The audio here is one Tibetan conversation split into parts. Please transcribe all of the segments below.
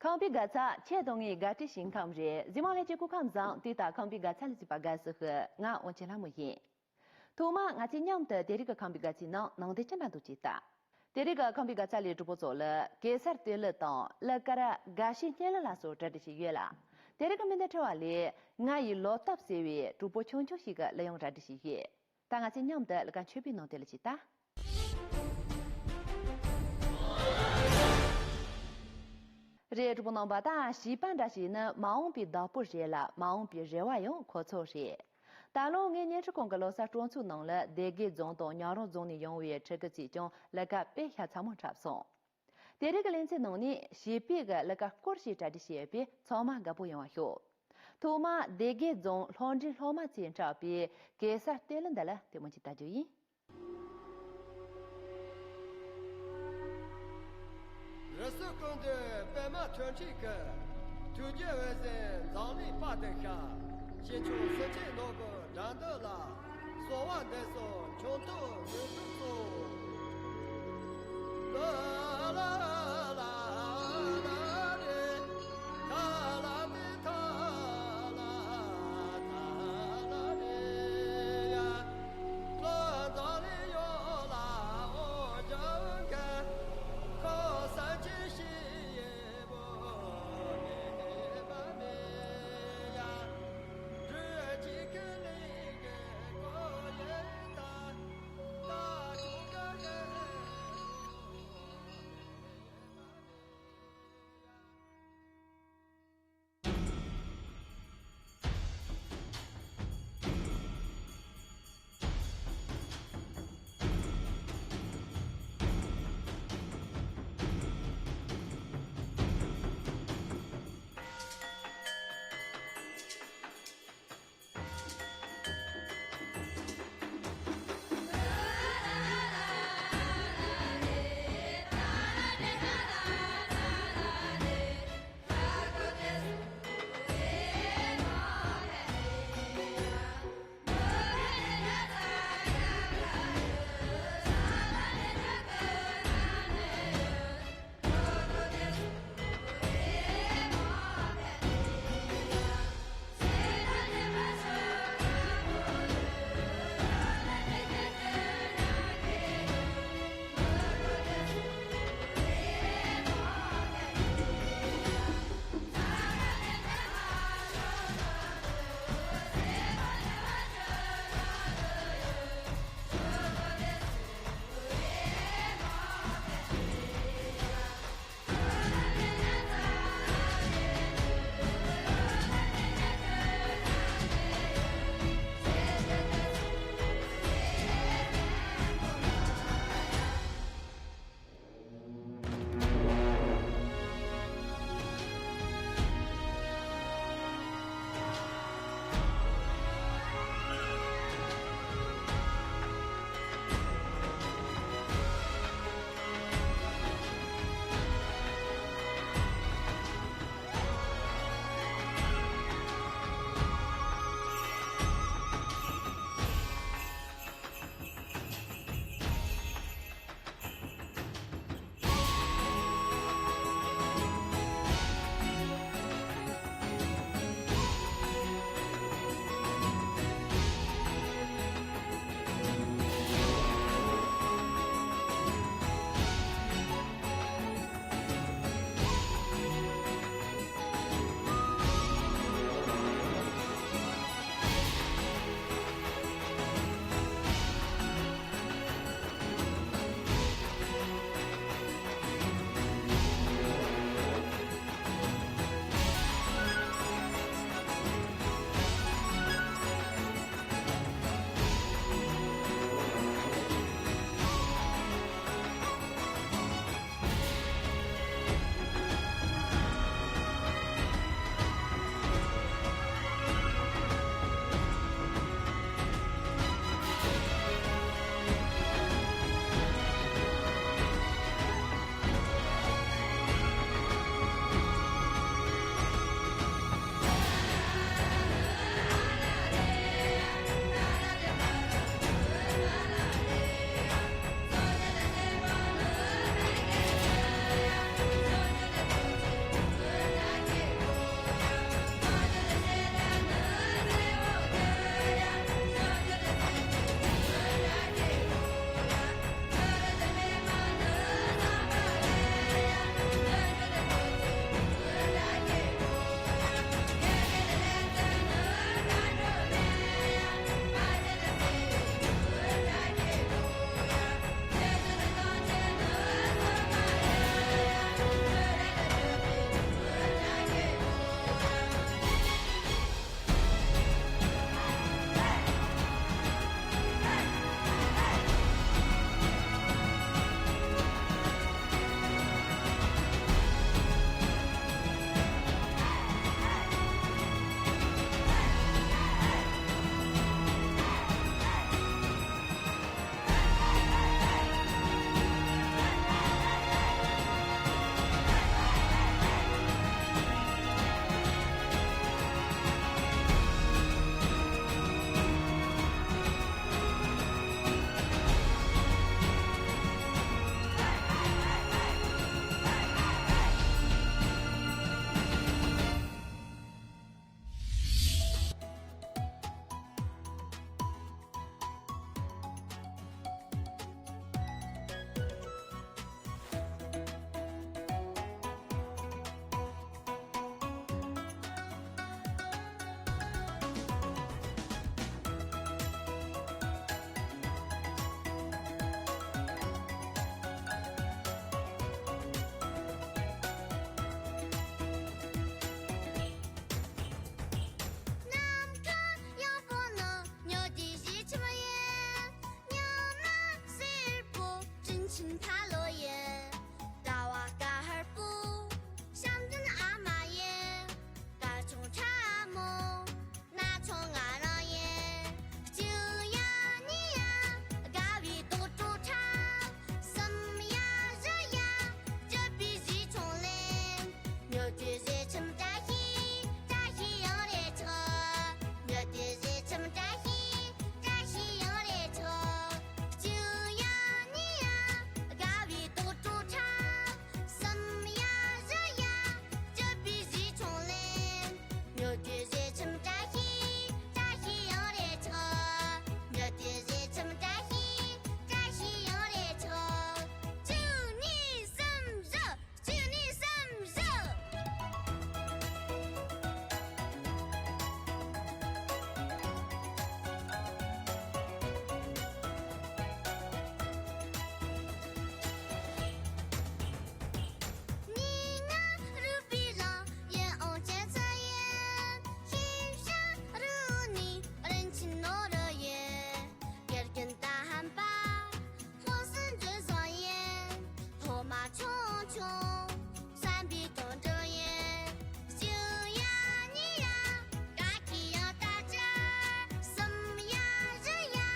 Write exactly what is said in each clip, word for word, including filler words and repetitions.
ཁང་པའི་དགའ་ཚལ་ཁྱེད་དང་ངའི་དགའ་སྤྲོའི་ཞིང་ཁམས་རེད། གཟིགས་མང་ལྷན་རྒྱས་སྐུ་ཁམས་བཟང་། དུས་དང་ཁང་པའི་དགའ་ཚལ་ལ་གཟིགས་པ་དགའ་བསུ་ཞུ། ང་དབང་ཆེན་ལྷ་མོ་ཡིན། ཐོག་མར་ང་ཚོས་མཉམ་དུ་དེ་རིང་གི་ཁང་པའི་དགའ་ཚལ་ནང་ནང་དོན་ཅི་འདྲ་འདུག་ཅེས་ལྟ། དེ་རིང་གི་ཁང་པའི་དགའ་ཚལ་ལས་གྲོགས་པོ་ཚོ་ལ་གེ་སར་སྟོད་ལུང་དང་གླུ་གར་དགའ་བྱེད་སྙན་ལུགས་ལ་སོགས་གྲ་སྒྲིག་བྱས་ཡོད་ལ། དེ་རིང་གི་མི་སྣ་ཁྲི་བ་ལས་ང་ཡི་ལོ་ཏོག་ཟེར་བའི་གྲོགས་པོ་ཆུང་ཆུང་ཞིག་གི་གླུ་དབྱངས་གྲ་སྒྲིག་བྱས་ཡོད། ད་ང་ཚོས་མཉམ་དུ་གླུ་གར་མཆོད་པའི་ནང་དོན་ལ་ཅིག་ལྟ། རེད། གྲོགས་པོ་རྣམ་པ། ད་བྱིས་པ་འདྲ་ཞིག་ནི་མ་འོངས་པའི་བདག་པོ་རེད་ལ། མ་འོངས་པའི་རེ་བ་ཡང་ཁོ་ཚོ་རེད། ད་ལོ་ངས་བརྙན་འཕྲིན་ཁང་གི་ལོ་གསར་སྤྲོ་ཚོགས་ནང་ལ་སྡེ་དགེ་རྫོང་དང་ཉག་རོང་རྫོང་ནས་ཡོང་བའི་ཕྲུ་གུ་ཚོས་ཀྱང་གླུ་གར་དཔེ་ཤ་ཚ་མོ་འཁྲབ་སོང་། དེ་རིང་གི་ལེ་ཚན་ནང་ནས་བྱིས་པའི་གི་གླུ་གར་སྐོར་ཞིག་གྲ་སྒྲིག་བྱས་ཡོད་པས་ཚང་མ་དགའ་པོ་ཡོང་བ་ཤོག་ཐོག་མར་སྡེ་དགེ་རྫོང་ལྷོ་འབྲི་སློབ་མ་ཚོས་འཁྲབ་པའི་གེ་སར་སྟོད་ལུང་འདི་ལ་དེ་མོ་ཅིག་ལྟ་རྒྱུ་ཡིན། རི་སུལ་ཀུན་ཏུ་པདྨ་ཐོད་ཕྲེང་གི། ཐུགས་རྒྱུད་འོད་ཟེར་འཛམ་གླིང་དཔག་ཏུ་ཤར། ཞིང་སྐྱོང་སེམས་ཅན་ནོར་བུ་དགྲ་འདུལ་ལ། གསོལ་བ་འདེབས་སོ་མཆོག་ཐུན་མོང་གི་ཚོགས། ལ་ལ་ལ་ལ་ལ་རེ། ཐ་ལ་ཏེ་ཐ་ལ་ཐ་ལ་རེ་ཡ། བློ་རྫོགས་ལས་ཡོད་ལ་འོ་ཇོ་ག་ཁོ་སངས་རྒྱས་ཤེས་ཡེ་བོ་མེད་པ་མེད་ཡ། འབྲུ་གཅིག་གི་ལས་ཀྱི་ཁོ་ཡེ་ད་ད་ཁྱོད་ག་ག་ཕྱིན་ཕ་ལོ་ཡིན། ཀ་བ་ཀ་ཧར་པོ། བྱམས་ལྡན་ཨ་མ་ཡིན། ཀ་ཆུང་ཁྲ་མོ། ན་ཆུང་ང་རང་ཡིན། གཅིག་ཡ་གཉིས་ཡ། དགའ་བའི་དུག་སྤྲོ་ཁྲ། གསུམ་ཡ་བཞི་ཡ། སྒྲུབ་པའི་གཞས་ཆུང་ལེན། མྱུར་དུ་གཞས་ཁྲིམས་བཀྲ་ཤིས། བཀྲ་ཤིས་ཡང་རེ་ཆོག་མྱུར་དུ་གཞས་ཁྲིམས་བཀྲ་ཤིས། བཀྲ་ཤིས་ཡང་རེ་ཆོག་གཅིག་ཡ་གཉིས་ཡ། དགའ་བའི་དུག་སྤྲོ་ཁྲ། གསུམ་ཡ་བཞི་ཡ། སྒྲུབ་པའི་གཞས་ཆུང་ལེན། མྱུར་དུ་གཞས་ཁྲིམས་བཀྲ་ཤིས། བཀྲ་ཤིས་ཡང་རེ་ཆོག་མྱུར་དུ་གཞས་ཁྲིམས་བཀྲ་ཤིས། བཀྲ་ཤིས་ཡང་རེ་ཆོག་གཅིག་གཉིས་གསུམ་བཞི། གཅིག་གཉིས་གསུམ་བཞི། གཉིས་ལྔ་རུས་པའི་གླིང་། ཡིད་འོང་སྤྱན་ཚེ་ཡིན། ཤེས་བྱ་རི་བོ་ནས། རིན་ཆེན་ནོར་བུ་ཡིན། དགེ་རྒན་ད་ཧམ་པ། སློབ་གསོ་འདྲ་བཟང་ཡིན། སློབ་མ་ཆུང་ཆུང་། བསམ་པའི་དོན་འགྲུབ་ཡིན། གཅིག་ཡ་གཉིས་ཡ། དགའ་སྐྱིད་ཡང་ལྟ་ཅི། གསུམ་ཡ་བཞི་ཡ།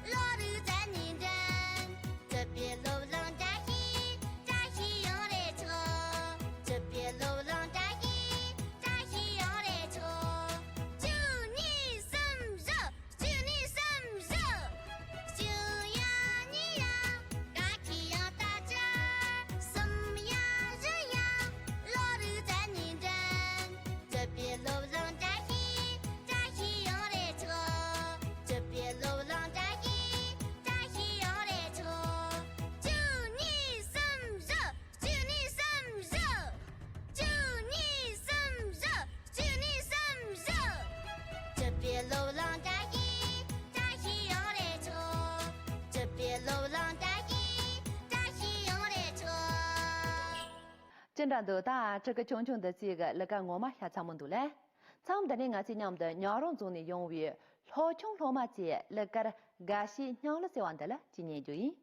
བློ་རིག་རྩལ་ནས་འགྲན། སྒྲུབ་པའི་སློབ་གླིང་བཀྲ་ཤིས། བཀྲ་ཤིས་ཡང་རེ་ཆོག་སྒྲུབ་པའི་སློབ་གླིང་བཀྲ་ཤིས། བཀྲ་ཤིས་ཡང་རེ་ཆོག་གཅིག་གཉིས་གསུམ་བཞི། གཅིག་གཉིས་གསུམ་བཞི། གཅིག་ཡ་གཉིས་ཡ། དགའ་སྐྱིད་ཡང་ལྟ་ཅི། གསུམ་ཡ་བཞི་ཡ། བློ་རིག་རྩལ་ནས་འགྲན། སྒྲུབ་པའི་སློབ་གླིང་བཀྲ་ཤིས། བཀྲ་ཤིས་ཡང་རེ་ཆོག་སྒྲུབ་པའི་སློབ་གླིང་བཀྲ་ཤིས། བཀྲ་ཤིས་ཡང་རེ་ཆོག་གཅིག་གཉིས་གསུམ་བཞི། གཅིག་གཉིས་གསུམ་བཞི། གཅིག་གཉིས་གསུམ་བཞི། གཅིག་གཉིས་གསུམ་བཞི། སྒྲུབ་པའི་སློབ་གླིང་བཀྲ་ཤིས། བཀྲ་ཤིས་ཡང་རེ་ཆོག་སྒྲུབ་པའི་སློབ་གླིང་བཀྲ་ཤིས། བཀྲ་ཤིས་ཡང་རེ་ཆོག་ཅི་འདྲ་འདུག་ད་ཕྲུ་གུ་ཆུང་ཆུང་འདི་ཚོས་གི་གླུ་གར་ངོ་མ་ཤ་ཚ་མོ་འདུག་ལེ། མཚམས་འདི་ནས་ང་ཚོས་མཉམ་དུ་ཉག་རོང་རྫོང་ནས་ཡོང་བའི་ལྷོ་ཁྱུང་སློབ་མ་བཅས་གླུ་གར་དགའ་བྱེད་སྙིང་གླུ་ཟེར་བ་འདི་ལ་ཅིག་ཉན་རྒྱུ་ཡིན།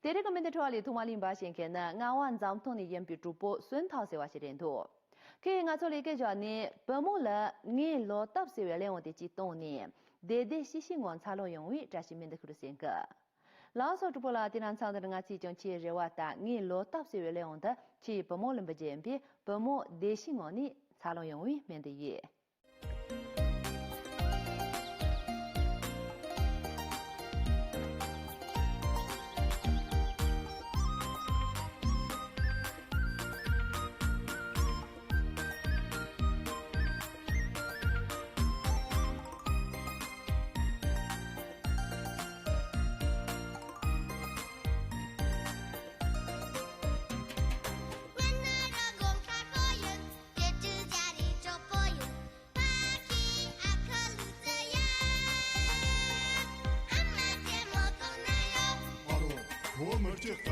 དེ་རིང་གི་སྨན་བདེ་འཕྲོ་བ་ལས་ཐོག་མ་གླེང་བ་བྱེད་མཁན་ནི་རྔ་བ་འཛམ་ཐང་ནས་ཡིན་པའི་གྲོགས་པོ་སོན་ཐང་ཟེར་བ་ཞིག་རེད་འདུག་ཁོས་ང་ཚོ་ལ་སྐད་བརྒྱབ་ནས་བུ་མོ་ལ་ངའི་ལོ་ཏབ་ཟེར་བའི་གླེང་བ་དེ་གཅིག་བཏང་ནས་བདེ་བདེ་སྐྱིད་སྐྱིད་ངང་འཚར་ལོངས་ཡོང་བའི་བཀྲ་ཤིས་སྨོན་འདུན་ཞུ་རུ་ཟེར་གི། ལགས་སོ་གྲོགས་པོ་ལགས། དེ་རིང་མཚམས་འདིར་ང་ཚོས་ཀྱང་ཁྱེད་རེ་བ་ལྟར་ངའི་ལོ་ཏབ་ཟེར་བའི་གླེང་བ་འདི་ཁྱེད་བུ་མོ་ལ་འབུལ་རྒྱུ་ཡིན་པས། བུ་མོ་བདེ་སྐྱིད་ངང་ནས་འཚར་ལོངས་ཡོང་བའི་སྨོན་འདུན་ཡོད། ཨ་རོ། ཁོ་མི་སྐྲག་ག་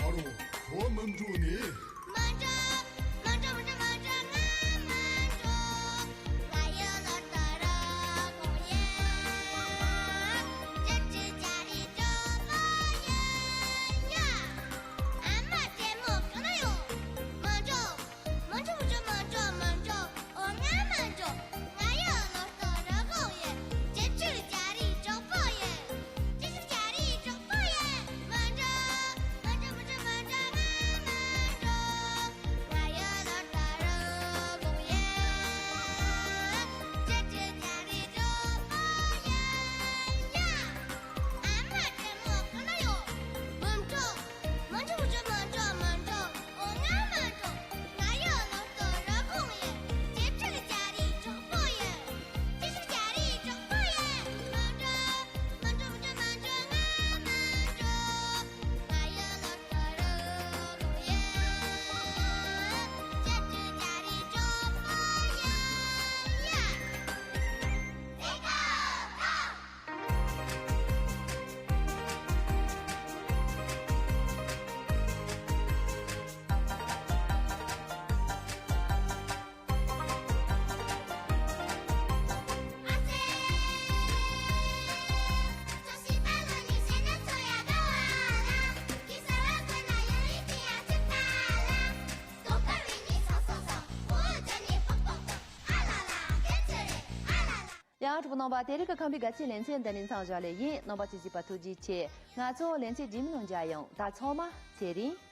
ཨ་རོ། ཁོ་མི་འགྲོ་ནི། ཡང་གྲོགས་པོ་རྣམ་པ། དེ་རིང་གི་ཁམས་པའི་དགའ་སྐྱིད་ལེ་ཚན་འདི་ནས་མཚམས་བཞག་ལེ་ཡིན། རྣམ་པ་ཚོས་གཟིགས་པ་ཐུགས་རྗེ་ཆེ། ང་ཚོ་ལེ་ཚན་རྗེས་མའི་ནང་མཇལ་ཡོང་། ད་ཚང་མ་ཚེ་རིང་།